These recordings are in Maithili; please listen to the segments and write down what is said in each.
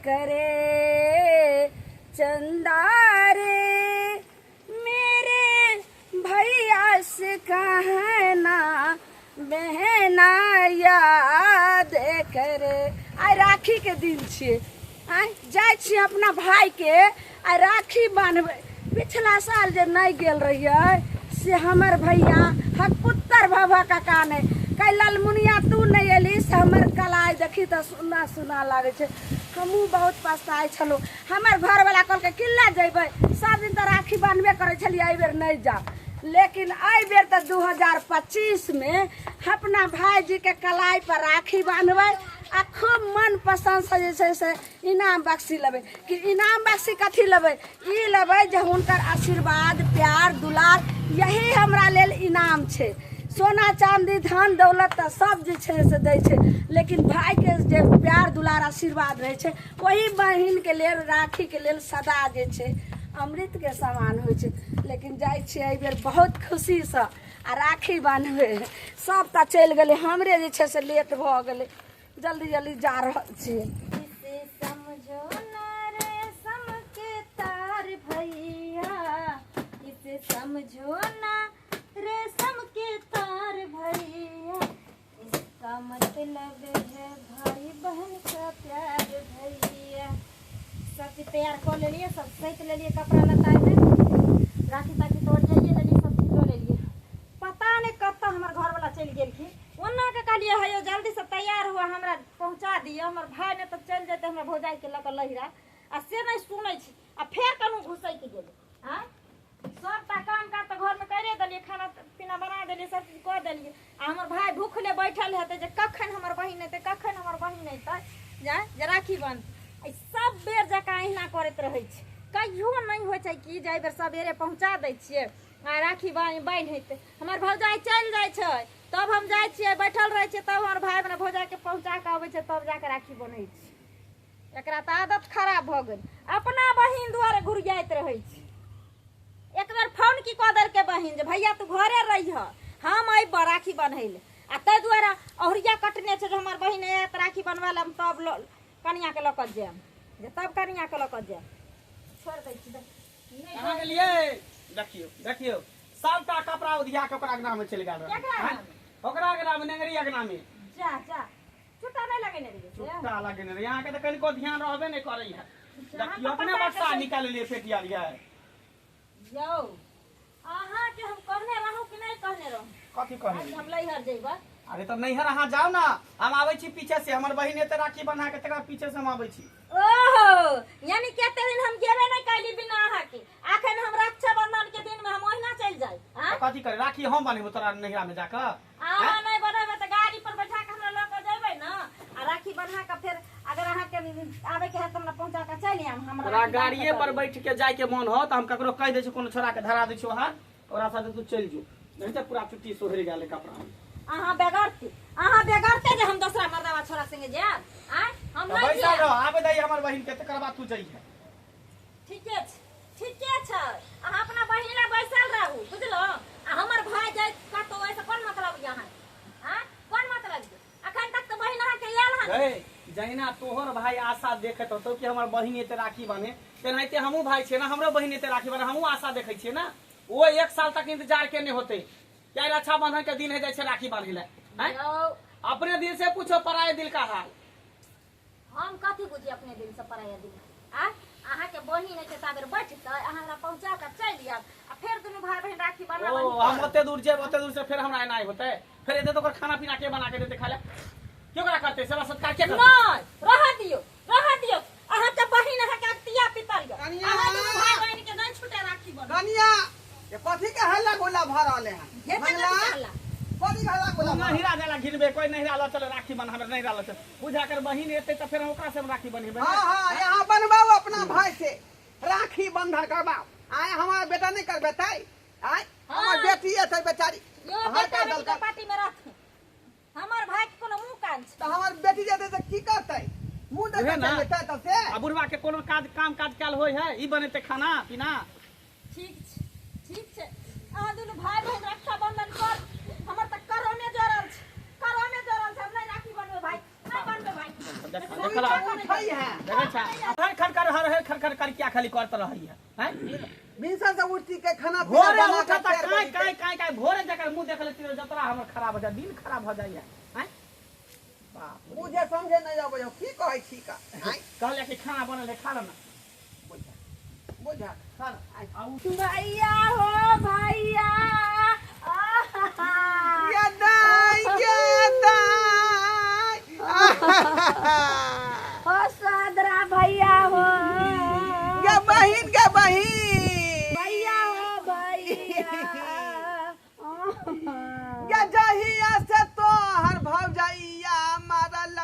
करे चंदा रे मेरे भैया से कहना बहना याद करे। आइ राखी के दिन छियै, आइ जाइ छियै अपना भाई के आइ राखी बान्हबै। पिछला साल जे नहि गेल रहियै से हमर भैया हकपुत्तर भऽ भऽ कऽ कानै, कहै ललमुनिया तू नहि एलही से हमर कलाइ देखी तऽ सुना सुना लागै छै। हमहूँ बहुत पछताइ छलहुँ। हमर घरवला कहलकै किल्ला जयबै, सब दिन तऽ राखी बान्हबे करै छलियै, एहिबेर नहि जा। लेकिन एहिबेर तऽ 2025 मे अपना भाईजीके कलाइ पर राखी बान्हबै आ खूब मन पसन्दसँ जे छै से इनाम बख्शी लेबै। कि इनाम बख्शी कथी लेबै? ई लेबै जे हुनकर आशीर्वाद प्यार दुलार यही हमरा लेल इनाम छै। सोना चाँदी धन दौलत तऽ सब जे छै से दै छै, लेकिन भाईके जे प्यार दुलार आशीर्वाद रहै छै वही बहिनके लेल राखीके लेल सदा जे छै अमृतके समान होइ छै। लेकिन जाइ छियै एहिबेर बहुत खुशीसँ आ राखी बान्हबै। सब तऽ चलि गेलै, हमरे जे छै से लेट भऽ गेलै, जल्दी जल्दी जा रहल छियै। इसे समझो ना रेशम के तार भैया, इसे समझो ना रेशम के तार भैया, इसका मतलब है भाई बहन का प्यार भैया। सब चीज तैयार कऽ लेलियै, सब सैत लेलियै कपड़ा लत्ता में, राखी ताखी तोड़ जाइए लेलियै, सब चीज लऽ लेलियै। पता नहि कतऽ हमर घरवला चलि गेलखिन। ओना के कहलियै हे यौ जल्दी से तैयार हुआ, हमरा पहुँचा दिअ, हमर भाय नहि तऽ चलि जेतै हमरा भौजाइके लऽ कऽ लहिरा, आ से नहि सुनै छी आ फेर कनहु घुसकि गेलै। आँय सबटा काम काज तऽ घरमे करिए देलियै, खाना पीना बना देलियै, सब चीज कऽ देलियै, आ हमर भाय भूखले बैठल हेतै जे कखन हमर बहिन एतै, कखन हमर बहिन एतै जाय जे राखी बान्हतै। सब बेर जकाँ अहिना करैत रहै छै, कहियो नहि होइ छै कि जे एहिबेर सबेरे पहुँचा दै छियै आ राखी बान्हि हेतै। हमर भौजाइ चलि जाइ छै तब हम जाइ छियै, बैठल रहै छियै, तब हमर भाय अपना भौजाइके पहुँचा कऽ अबै छै, तब जाकऽ राखी बन्है छै। एकरा तऽ आदत खराब भऽ गेल, अपना बहिन दुआरे घुरियाइत रहै छै। एक बेर फोन की कऽ देलकै बहिन जे भैया तू घरे रहिह, हम अयबऽ राखी बन्है लए, आ ताहि दुआरे अहुरिया कटने छै जे हमर बहिन आयत राखी बन्हबै लए, हम तब कनियाँके लऽ कऽ जायब, जे तब कनियाँके लऽ कऽ जायब। छोड़ि दै छी। कहाँ गेलियै? देखियौ देखियौ, सबटा कपड़ा उधिया के ओकरा अंगना में चलि गेल रहै। ओकरा अंगना में, नेंगरी अंगना में। जा जा, चुट्टा नहि लगेने रहियै से? चुट्टा लगेने रहियै। अहाँके तऽ कनिको ध्यान रहबे नहि करै है। देखियौ अपने बक्सा निकालि लेलियै पेटिया लियै। यौ अहाँके हम कहने रहूं कि नहि कहने रहूं? कथी कहने? हम नैहर जइबै। अरे तऽ नैहर अहाँ जाउ ने, हम आबै छी पीछे से। हमर बहिन एते राखी बन्हा के तकर पीछे से हम आबै छी। ओहो, यानी कि एते दिन हम गेबे नहि कैली बिना अहाँके, अखन हम रक्षाबंधन के दिन में हम ओहिना चलि जाय। आँ? कथी करे, राखी हम बनेबो तोरा नैहरा में जाकऽ? अहाँ नहि बनेबै तऽ गाड़ी पर बैठा के हमरा लऽ के जइबै ने, आ राखी बन्हा के फेर अगर अहाँके आबै के हैत तऽ हमरा पहुँचा के चलि आयब। हमरा तोरा गाड़िए पर बैठ के जाय के मन हो तऽ हम ककरो कहि दै छी, कोनो छोड़ा के धरा दै छी वहाँ, ओकरा साथे तू चलि जो, नहीं तऽ पूरा चुट्टी सोहरि गेल है कपड़ा में। अहाँ बेगरती, अहाँ बेगरते जे हम दोसरा मर्दावा छोरा संगे जायब? आँय, हम तऽ नहि बैसल जायब। रह, आबे दही हमर बहिन के, तकर बाद तू जइहे। ठीके छै, ठीके छै, अहाँ अपना बहिन लए बैसल रहू, बुझलहुँ? आ हमर भाय जाय कतहु ओहिसँ कोन मतलब यऽ अहाँके? आँय, कोन मतलब यऽ? अखन तक तऽ बहिन अहाँके आयल हन। हे, जहिना तोहर भाई आशा देखैत होतौ कि हमर बहिन एते राखी बान्हे, तेनाहिते हमहूँ भाई छियै ने, हमरो बहिन एते राखी बान्हे, हमहूँ आशा देखै छियै ने। ओ एक साल तक इंतजार केने होतै कि आइ रक्षाबंधन के दिन है, जाइ छै राखी बान्हे लए। आँय? यौ। अपने दिल से पूछो पराये दिल का हाल। हम कथी बुझी अपने दिल से पराया दिल? आ अहाँके बहिन एतै ताबेर बैठतै, अहाँ हमरा पहुँचा कऽ चलि आयब आ फेर दुनू भाय बहिन राखी बना ओ हम ओते दूर जेब, ओते दूर से फेर हमरा एनाइ होतै, फेर एतै तऽ ओकर खाना पीना के बना के देतै खाय लए, के ओकरा करतै सेवा सत्कार, के करतै? नहि, रहऽ दियौ, रहऽ दियौ। अहाँके बहिन अहाँके अगतिया पितर यऽ। कनिया। अहाँ दुनू भाय बहिन के नहि छूटे राखी बना। कनिया, ये कथी के हल्ला गुल्ला भऽ रहलै हन? हेतै मंगला? कथी के हल्ला? कथी के हल्ला गुल्ला तू भऽ रहल? नहिरा जाला घिनबे, कोई नहिरा लऽ चल राखी बन, हमरा नहिरा लऽ चल। बुझा कर बहिन एतै तऽ फेर हम ओकरा से हम राखी बन्हेबै। हाँ हाँ, यहाँ बनवाओ अपना भाई से राखी बंधन करवाओ। आय हमारा बेटा नहीं करबेतै? आय हमर बेटी एतै बेचारी। यो हर बेटा कर बेटी के देलकै। पार्टी में रहथिन, हमर भाई के कोनो मुंह कान छै? तऽ हमर बेटी जेतै तऽ की करतै? मुंह उहे देखै ना। जेतै तब से। आ बुढ़वा के कोनो काज काम काज कयल होइ है? ई बनेतै खाना पीना? ठीक छै, ठीक छै, अहाँ दुनू भाई बहिन रक्षाबंधन कर, हमर तऽ करोने जरल छै, करोने जरल छै। हम नहि राखी बनबै भाई, नहि बनबै भाई। देखला उठै है। देखै छा? कर कर क्या खाली करत रहै है हैं भिनसर से उठी के खाना पीना भोरे बना उठा के त तैयार काय करी काय के। काय काय भोरे जकर मुंह देख लेती जतरा हमर खराब हो जाए, दिन खराब हो जाइए हैं। बाप रे। बुझे समझे नहीं आबै हो की कहै छी का आय कहले कि खाना बनल है खा लो ना, बुझा खा लो। आ उ भैया हो भैया, आहा। ये दाई ये दाई हो सदरा भैया हो, ये बहिन के बहिन भैया हो भैया। ये जहिया से तोहर भौजैया मारल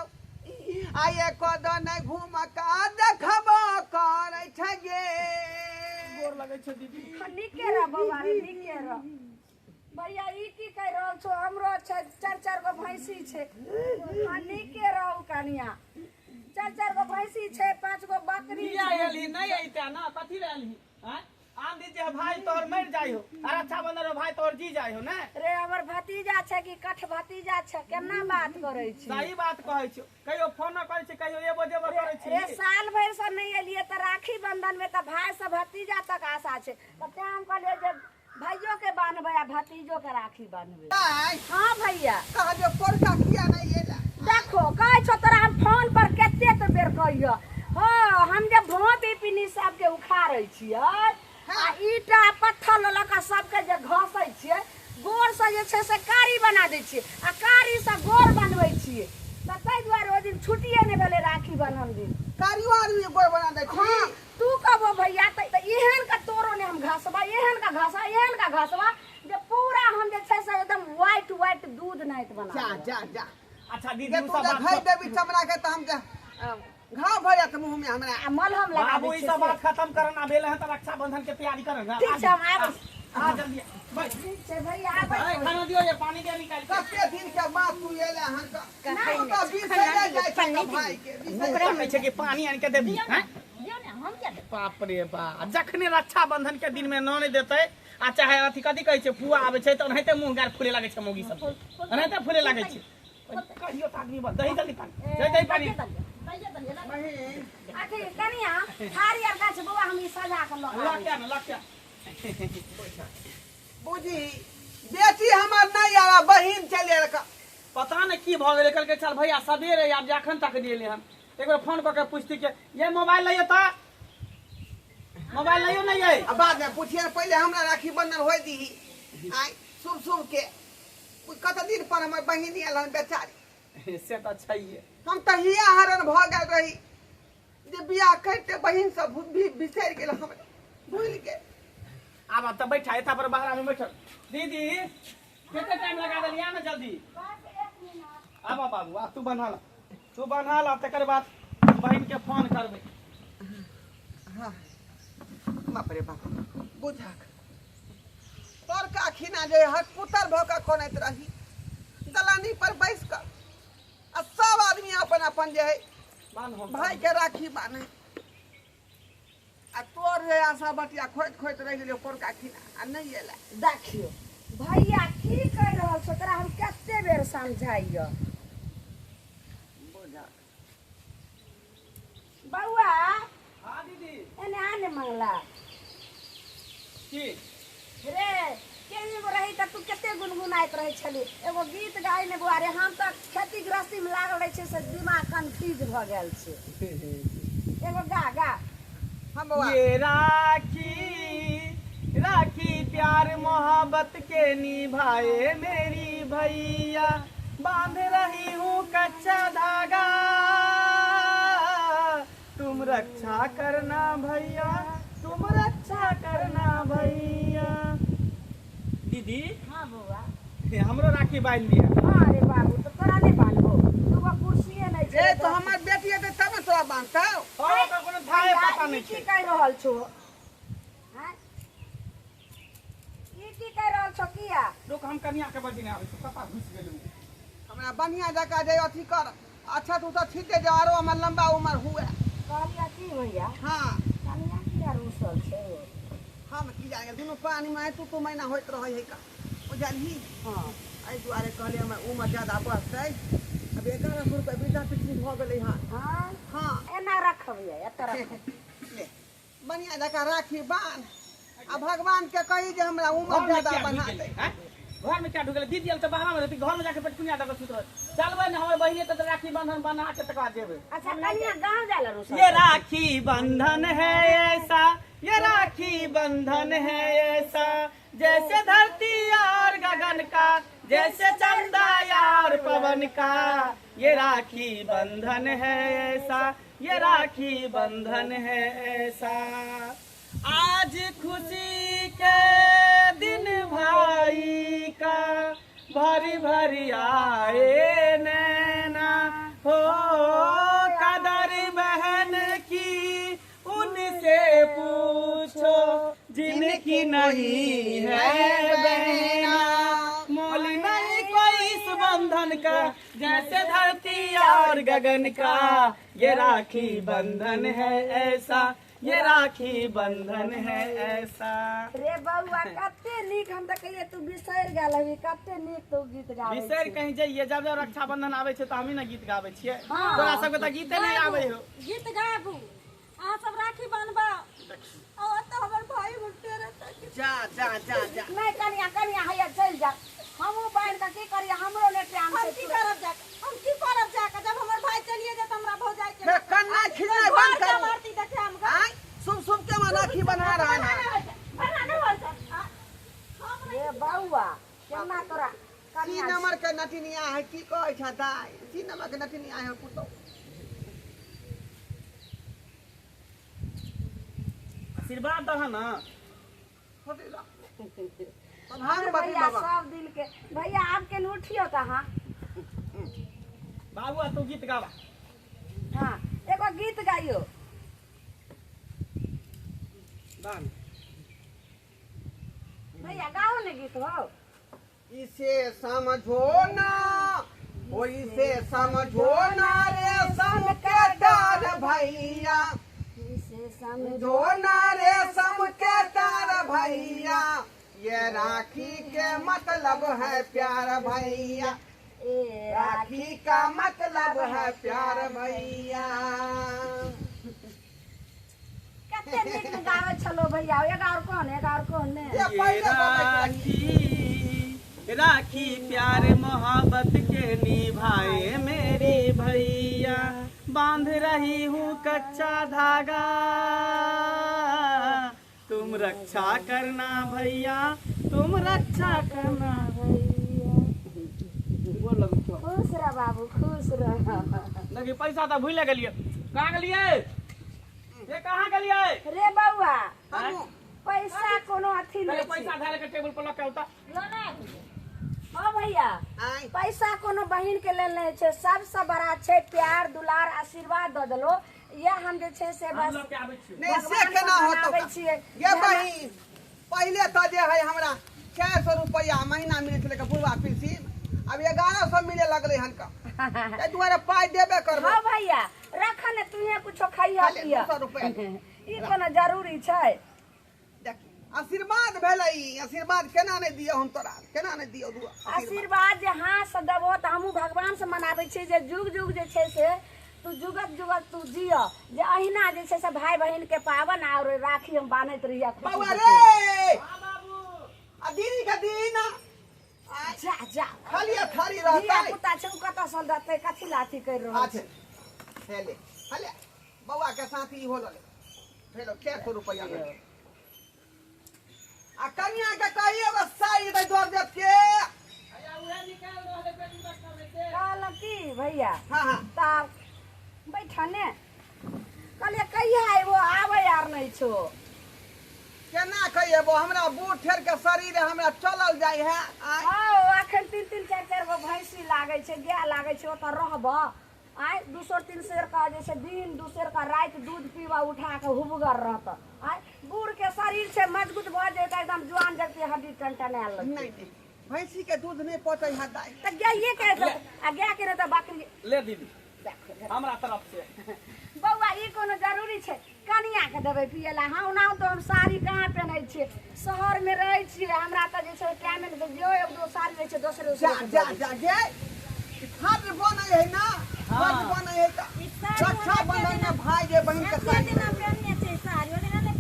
आये कद नहीं घूम का देखबो करै छै गे। गोर लगै छै दीदी। नीके रह बौआ रे, नीके रह भैया। ई की कहि रहल छौ? हमरो छै चारि चारि गो भैंसी छै। हाँ नीके रहू कनिया, चारि चारि गो भैंसी छै, 5 गो बकरी किया छै। एलही? नहीं अइते ना, कथी ले एलही हैं? आन दी जे भाई तोहर मर जाइ हो और अच्छा बंदर हो भाई तोहर जी जाइ हो ने। रे हमर भतीजा छै कि कठ भतीजा छै, केना बात करै छी? सही बात कहै छियौ, कहियो फोन न करै छी, कहियो एबो जेबो करै छी। रे साल भरि से नहीं एलियै तऽ राखी बंधन में तऽ भाई से भतीजा तक आशा छै, तऽ तें हम कहलियै जे भाइयो के बान्हबै आ भतीजो के राखी बान्हबै। दाई हाँ भैया कह जो पोरका किया नहीं एला? देखो कहै छौ तोरा हम फोन पर कते तो बेर कहियो। हाँ हम जे भोप पिनी सबके उखाड़ै छियै आ ईटा पत्थर लऽ कऽ सबके जे घसै छियै, गोर से जे छै से कारी बना दै छियै आ कारी से गोर बनबै छियै, तऽ ताहि दुआरे ओहि दिन छुट्टिए नहि भेलै राखी बन्धन दिन। कारियो आदमी गोर बना दै छी। हाँ तू कहबो भैया तऽ एहन के तोरो ने हम घसबा, एहन के घसबा, एहन के घसबा जे पूरा हम जे छै से एकदम व्हाइट व्हाइट दूध नाहित बना जा देबै। जा जा। अच्छा दीदी जे उ तू सब जे बात घै देबी चमड़ा के तऽ हम जे घाव भऽ जायत मुँह में हमरा। आ मलहम लगा बाबू दै ई छियै सब से। बात खत्म करना भेल है तऽ रक्षाबंधन के तैयारी करन। ठीक छै, हम आबै छी। आ जल्दी बैठ। ठीक छै भैया आबै ए, छी। खाना दियो ये पानी के निकाल के। कते दिन के बाद तू एले हन का नहीं, तू तऽ बिसरि जाइ छै तऽ भाई के बिसरि कहै छै कि पानी आनि के देबी हैं? दियौ ने, हम किया देब? बाप रे बा, जखने रक्षाबंधन के दिन में न नहि देतै आ चाहे अथी कथी कहै छै फुआ आबै छै तऽ ओनाहिते मुँह गार फूले लागै छै मौगी सब, ओनाहिते फूले लागै छै। कहियो तऽ आदमी बस दही जल्दी पानी दही दही पानी। दैये देलियै, दैये देलियै। बहिन अथी कनिया थारी आर गाछ बौआ हम ई सजा के लऽ लऽ आबै के ने, लऽ के। बुझी बेटी हमर नहीं आला बहिन चलि आयल का। पता नहि की भऽ गेलै, कहलकै चल भैया सबेरे आब जे अखन तक नहि एलै हन। एक बेर फोन कऽ के पुछती के ये मोबाइल लइयो तऽ मोबाइल लइयो ने ये। आ बाद में पूछिए पहिले हमरा राखी बंधन होय दीही। आय शुभ शुभ के कत दिन पर हमर बहिन आयल हन बेचारी। से तऽ छैहे। हम तऽ हिया हरण भऽ गेल रही जे बियाह करिते बहिन सब भी बिसरि गेल हमरा, भूलि गेल। आब तऽ बैठा एता पर बहरा में बैठल। दीदी कते टाइम लगा देलियै ने जल्दी आब बाबू आब तू बन्हल, तू बन्हल आ तकर बाद बहिन के फोन करबै। हाँ बाप रे बाप बुझक तोरका खिना जे हक पुतर भऽ कऽ कनैत रही दलानी पर बैस कऽ आ सब आदमी अपन अपन जे है बान्हो भाई के राखी बान्हे आ तोर जे आशा बटिया खोइत खोइत रहि गेलियो पोरका खिना आ नहीं एला। देखियो भैया की कहि रहल छौ तोरा हम कते बेर समझाइयो। बुझक बौआ हाँ दीदी एने आ ने मंगला की रे केने गो रही तऽ तू कते गुनगुनाइत रहै छली एगो गीत गाय ने बौआ रे। हम तऽ खेती गृहस्थी में लागल रहै छै से दिमाग कन्फ्यूज भऽ गेल छै। एगो गा गा। हम बौआ ये राखी राखी प्यार मोहब्बत के निभाए मेरी भैया, बांध रही हूँ कच्चा धागा, तुम रक्षा करना भैया, तुम रक्षा करना भैया। दीदी हाँ बौआ हमरो राखी बांध दिया। हाँ रे बाबू तो तोरा नहीं बांधबो, दूगो कुर्सिए नहीं छै। रे तो हमर बेटी हेतै तब ने तोरा बांधतौ। और ओकर कोनो धारे पता नहीं ई की छै। कहि रहल छौ? आँय? ई की कहि रहल छौ किया? रुक हम कनिया के बजने आबै छी, कतऽ घुसि गेलू। हमरा बढ़िया जकाँ जे अथी कर। अच्छा तू तऽ ठीक जे आरो हमर लंबा उमर हुए। कहलियै की भैया? हाँ कनिया किया रूसल छै? हम की जाने दुनू पानी में तू तू महीना होइत रहै है का बुझलही। हाँ एहि दुआरे कहलियै हमर उमर ज्यादा बढ़तै। अब 1100 रुपया वृद्धा पेंशन भऽ गेलै हन। हाँ हाँ एना रखबियै, एतऽ रखब। ले बढ़िया जकाँ राखी बान्ह आ भगवान के कही जे हमरा उमर घर में ज्यादा क्या बना ढुक दे। गेलै, हैं? घर में क्या ढुक गेलै? दीदी आयल तऽ बाहर में रहती, घर में जाके पेटकुनिया दऽ के सुत रहत। चलबै ने हमर बहिने तऽ राखी बंधन बना के तकर बाद जेबै। अच्छा कनिया गाँव जाला रुसल। ये राखी बंधन है ऐसा, ये राखी बंधन है ऐसा, जैसे धरती और गगन का, जैसे चंदा और पवन का, ये राखी बंधन है ऐसा, ये राखी बंधन है ऐसा। आज खुशी के दिन भाई का, भरी भरी आए नैना, हो कदर बहन की उनसे पूछो जिनकी नहीं है बहना, मोल नहीं कोई इस बंधन का, जैसे धरती और गगन का, ये राखी बंधन है ऐसा, ये राखी बंधन है ऐसा। रे बउआ कते नीक, हम तऽ कहिए तू बिसरि गेल हबी, कते नीक तू गीत गाबै बिसरि छी। कहीं जाइए, जब जब रक्षाबंधन आबै छै तऽ हमही ने गीत गाबै छियै। हाँ। तोरा सबके तऽ गीते नहि आबै हो। गीत गाबू, अहाँ सब राखी बान्हबा, आ ओतऽ हमर भाई उठते रहता। जा जा जा जा। नहि कनिया कनिया हैया चलि जा, हमहूँ बान्हि कऽ की करियै, हमरो नहि टाइम हम छै। की करब जाके, हम की करब जाके, जब हमर भाई चलिए जाए तऽ हमरा भौजाई के फेर कन्ना खिजनाइ बंद घर करू। मारती देखे हम घर। आँय, शुभ शुभ के माँ राखी बना रहल है। बना नहि होइ छै। आ, हम रे बउआ केना तोरा सी कनिया नंबर के नटिनिया है, की कहै छ दाइ? सी नंबर के नटिनिया है पुतौ। आशीर्वाद दह ना। छोटी ला। हमर प्रधानमंत्री भैया बाबा। सब दिन के भैया आबके ने उठियो तऽ अहाँ। बाबू तू गीत गावा। हाँ एगो गीत गाइयो। बान भैया गाओ ने गीत हो। इसे समझो ना, ओ इसे समझो ना रेशम के तार भैया, इसे समझो समझो ना रेशम के तार भैया, ये राखी के मतलब है प्यार भैया, ए राखी का मतलब है प्यार भैया। कते नीक ने गाबै छलो भैया, एगो और कोन, एगो और कोन ने। ये ये पहिले बजैत रही। राखी राखी प्यार मोहब्बत के निभाए मेरी भैया, बांध रही हूँ कच्चा धागा, तुम रक्षा करना भैया, तुम रक्षा करना भैया। खुश रह बाबू, खुश रह। देखिए पैसा तऽ भूलि गेलियै, कहाँ गेलियै ये, कहाँ गेलियै रे बउआ हमहूँ पैसा कोनो अथी पहिले नहि छै। पैसा धरे के टेबुल पर लऽ के औता। हो भैया आँय पैसा कोनो बहिन के लेल नहि छै, सबसँ बड़ा छै प्यार दुलार आशीर्वाद दऽ देलो, यह हम जे छै से हम बस लऽ के आबै छियै। नहीं से भगवान केना के होतौ मनाबै छियै। ये बहिन, पहिले तऽ जे है हमरा 400 रुपया महीना मिलै छलै बुढ़वा पेंशन, आब 1100 मिले लगलै हन का, ताहि दुआरे पाइ देबे करबै। हाँ भैया रख ने, तुहे कुछो खइह खाली पियह। 200 रुपया। ई कोनो जरूरी छै? देख आशीर्वाद भेलै ई, आशीर्वाद केना नहि दियौ हम तोरा, केना नहि दियौ दुआ आशीर्वाद जे हाथ से देबो तऽ हमहूँ भगवान से मनाबै छियै जे जुग जुग जे छै से तू जुगत जुगत तू जिय, जे अहिना जे छै से भाई बहिन के पावन और राखी हम बान्हैत रहियै। बउआ रे, हाँ बाबू आ दीदी के दी ना, जा जा खाली थारी धिया रहतै। पुता छै, ओ कतऽ सँ देतै, कथी लाथी करि रहल अच्छा छै। हेले हेले बउआ के साथ ई होल हेलो 400 रुपया भेल। आ कनिया के कहिए बस साड़ी दे दो देत के। भैया उहे निकाल रहल पेटी बक्सा में से। कहलक की भैया हाँ हाँ तब बैठने कहलियै कहिया अयबो, आबै आर नहि छो। केना कहिएबो, हमरा बूढ़ ठेर के शरीर है, हमरा चलल जाइ है। आँय हँ अखन 3 3 4 4 गो भैंसी लागै छै, गाय लागै छै, ओतऽ रहब आँय 200 300 का जे छै दिन 200 का राति दूध पीबा उठा के हुबगर रहत। आँय बूढ़ के शरीर छै मजबूत भऽ जेतै, एकदम जुआन जगती हड्डी टनटनायल लगतै। नहीं नहीं भैंसी के दूध नहीं पचै है दाइ। तऽ गाये के आ गाय के नहि तऽ बकरी। ले दीदी हमरा तरफ से। बौआ ई कोनो जरूरी छै? कनिया के देबै पियै ला। हाँ ओना तऽ हम साड़ी कहाँ पेन्है छियै, शहर में रहै छियै, हमरा तऽ जे छै टाइम नहि, जो एक दो साड़ी रहै छै दोसरे जा दोसरे जा जा गे, फर्ज बनै है ना, फर्ज बनै है तऽ ई साड़ी रक्षा बंधन में भाई जे बहिन के एते साड़ी दिना पेन्हने छै साड़ी, ओहि दिना नहि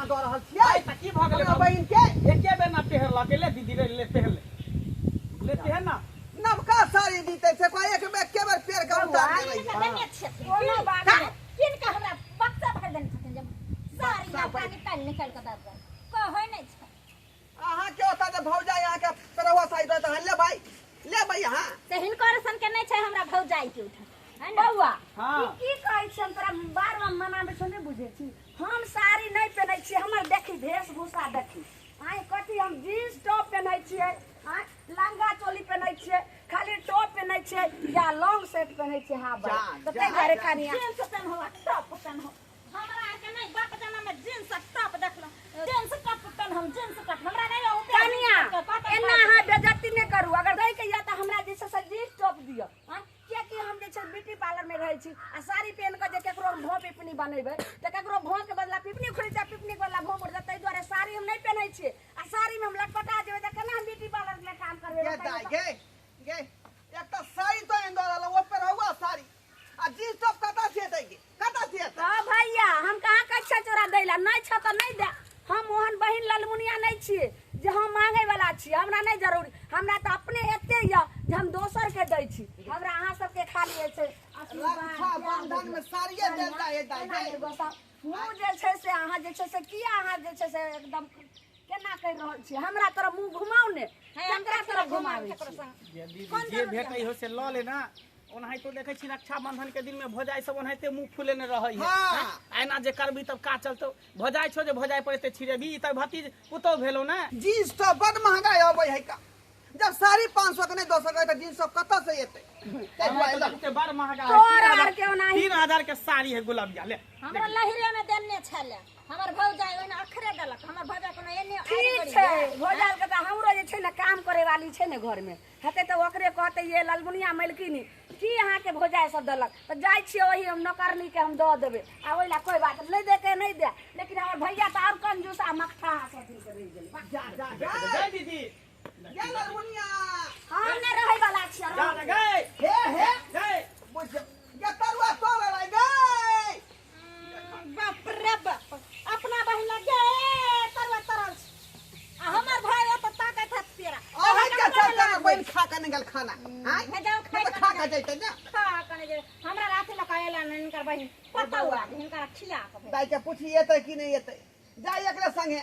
दक्षिणा दऽ रहल छियै। तऽ की भऽ गेलै हमरा बहिन के एके बेर ना पहिरलक, ले दीदी रे, ले पहिर ले, ले पहिर ना। नवका साड़ी दीते छै, कोई एक बेर के बेर पेर के उतार देबै। देने छथिन। कोनो बात नहि। किन के हमरा बक्सा भरि देने छथिन जे साड़ी नवका निकालि निकालि कऽ दऽ देबै, कहै नहि छै। अहाँ के ओतऽ जे भौजाई अहाँ के पेरहुआ साड़ी दऽ तहन लेबै, लेबै अहाँ। से हिनकर सन के नहि छै हमरा भौजाई के उठल है ने। बौआ, हाँ। ई की कहै छी? हम तोरा बार बार मनाबै छौ, नहि बुझै छी? हम साड़ी नहि पहिनै छियै, हमर देखी वेशभूषा देखी। आँय कथी हम जीन्स टॉप पहिनै छियै, आँय लहंगा चोली पहिनै छियै, खाली टॉप पहिनै छियै या लॉन्ग शर्ट पहिनै छियै। हाँ जा, तऽ जा, ताहि दुआरे कनिया जींस पेनहो आ टॉप पेनहो, हमरा आरके नहि बाप जमाना में जींस आ टॉप देखलहुँ, जींस टॉप पेनहम, जींस टॉप हमरा नहि औते। कनिया एना अहाँ बेजती नहि करू, अगर दै के यऽ तऽ हमरा जे छै से जीन्स टॉप दिअ। आँय किएकि हम जे छै ब्यूटी पार्लर में रहै छी आ साड़ी पहिन कऽ जे केकरो हम भों पिपनी बनेबै तऽ केकरो भों के बदला पिपनी उखड़ि जायत, पिपनी के बदला भों उखड़ि जायत, ताहि दुआरे साड़ी हम नहि पहिनै छियै आ साड़ी में हम लटपटा जेबै तऽ केना हम ब्यूटी पार्लर में काम करबै? गे बताइए दाइ तऽ। गे, गे एकटा साड़ी तो आनि दऽ रहल, ओ पेरहुआ साड़ी आ जींस टॉप कतऽ से एतै गे, कतऽ से एतै? हँ भैया, हम कहाँ कहै छियै तोरा दै लए, नहि छह तऽ नहि दे। हम ओहन बहिन ललमुनिया नहि छियै जे हम मांगे वाला छियै, हमरा नहि जरूरी, हमरा तऽ अपने एते यऽ जे हम दोसर के दै छी। हमरा अहाँ सबके खाली जे छै आशीर्वाद, रक्षाबंधन में साड़िये देल जाइ है दाइ एना गे। नहि गोसा। मुँह जे छै से अहाँ जे छै से किया अहाँ जे छै से एकदम केना कहि रहल छियै? हमरा तरफ मुँह घुमाउ ने, केकरा तरफ घुमाबै केकरो छियै? संग। जे दीदी जे भेटै हो से लऽ ले ना। ओनाहितो देखै छी रक्षाबंधन के दिन में भौजाई सब ओनाहिते मुँह फुलेने रहै है। हाँ। एना जे करबी तब का चलतौ? भौजाई छौ जे भौजाई पर एते छिड़ेबी, ई तऽ भतीज पुतहु भेलौ ने। जींस टॉप बड महंगा अबै है का, जब साड़ी 500 के नहि दऽ सकै तऽ जींस टॉप कतऽ से एतै? ताहि दुआरे हमरा तऽ बड़ महंगा है। तोरा आर के ओनाही। 3000 के साड़ी है गुलाबिया, ले। हमरा लहिरे में देने छलै हमर भौजाई, ओहिना अखरे देलक हमर भौजाई, कोनो एने ठीक छै भौजाई के तऽ हमरो जे छै ने काम करे वाली छै ने घर में हेतै तऽ ओकरे कहतै ये ललमुनिया मलकिनी की अहाँके भौजाई सब देलक, तऽ जाइ छियै ओही हम नौकरनी के हम दऽ देबै आ ओहि लए कोइ बात नहि दे के नहि दे, लेकिन हमर भैया तऽ आओर कंजूस आ मकठा सब दिन के रहि गेलै। जा जा जा जय दीदी गे ललमुनिया, हम नहि रहै वाला छियै। जा जा गए हे हे गए बुझ गे तरुआ तोड़ रहि गए। बाप रे बाप, अपना बहिन लग गे तरुआ तरल छै आ हमर भाई ओतऽ ताकैत हैत पेड़ा। अहाँ के चलते हमर बहिन खा कऽ नहि गेल खाना। आँय भेजाउ खाइ नहि तऽ खा कऽ जैतै ने। खा कऽ नहि जेबै, हमरा राति लऽ कऽ अयला ने हिनकर बहिन पतौ आ हिनकर खिया कऽ भेज। दाइ के पूछी एतै कि नहि एतै, जाय एकरे संगे,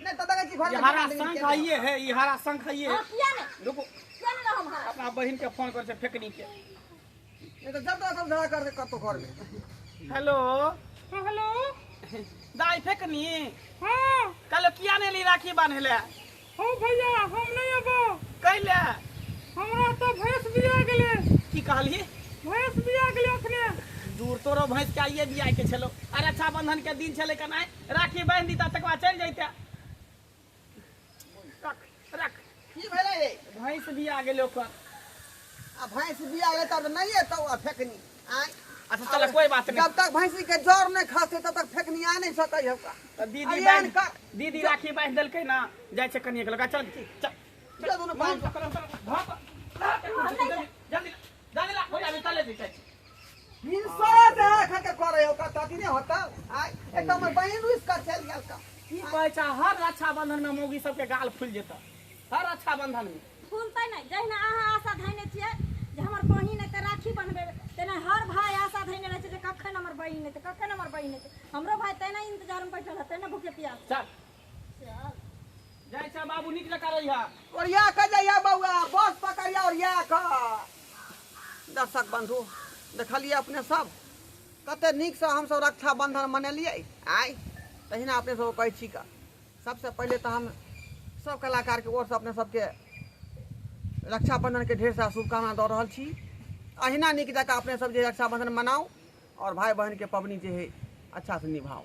नहि तऽ देखै छी घर ई में हरा शंख हइये है, ई हरा शंख हइये है। हँ किया नहि, रुकू किया नहि रहम हरा। अपना बहिन के फोन कर छै फेकनी के, नहि तऽ जब तक सब झगड़ा करतै कतौ घर में। हेलो हेलो दाइ फेकनी, हाँ कहलो किया नहि एली राखी बान्है लए? हो भैया हम नहि अबो। कैले? हमरा तऽ भैंस बिया गेलै। की कहलही? भैंस बिया गेलै अखने। दूर तोरो भैंस के आइए बियाह के छलो आ रक्षाबंधन के दिन छलै, कनाइ राखी बान्हि दीता तकर बाद चलि जैते। रख रख। की भेलै रे? भैंस बिया गेलै ओकर। आ भैंस बिया गेलै तब नहि एतौ आ फेकनी। आँय अच्छा चल कोई बात नहीं, जब तक भैंसी के जड़ नहीं खसते तब तक फेकनी आ नहीं सकै है ओकरा। तऽ दीदी अरे बान्हि कर। दीदी राखी बान्हि देलकै ना, जाइ छै कनिए के लगा, चल चल चल दुनू बान्हि। जल्दी जल्दी जल्दी ला, हो जाबे चले जाइ छै। हिंसा से खा के करे हो का ताती नहीं होता। आय एक हमर बहिन रुस कर चल गेल का। की कहै छै, हर रक्षाबंधन में मौगी सबके गाल फूलि जेतै, हर रक्षाबंधन में फूलतै नहि। जहिना अहाँ आशा धयने छियै जे हमर बहिन एतै राखी बन्हबै, तेना हर भाई आशा धयने रहै छै जे कखन हमर बहिन एतै, कखन हमर बहिन एतै। हमरो भाई तेना इंतजार में बैठल हेतै ने भूखे प्यास। चल जाइ छै बाबू, नीक जकाँ रहिहा। ओरिया के जइया बौआ, बस पकड़िया ओरिया के। दर्शक बंधु देखलिए अपने सब कते नीक से हमसब रक्षाबंधन मनेलिए। आय तहिना अपने सब कहै छी का सबसे पहले तो हम सब कलाकार के ओर से अपने सबके रक्षाबंधन के ढेर सारा शुभकामना दऽ रहल छी। अहिना नीक जकाँ अपने सब जे रक्षाबंधन मनाउ और भाई बहन के पबनी जे है अच्छा से निभाओ।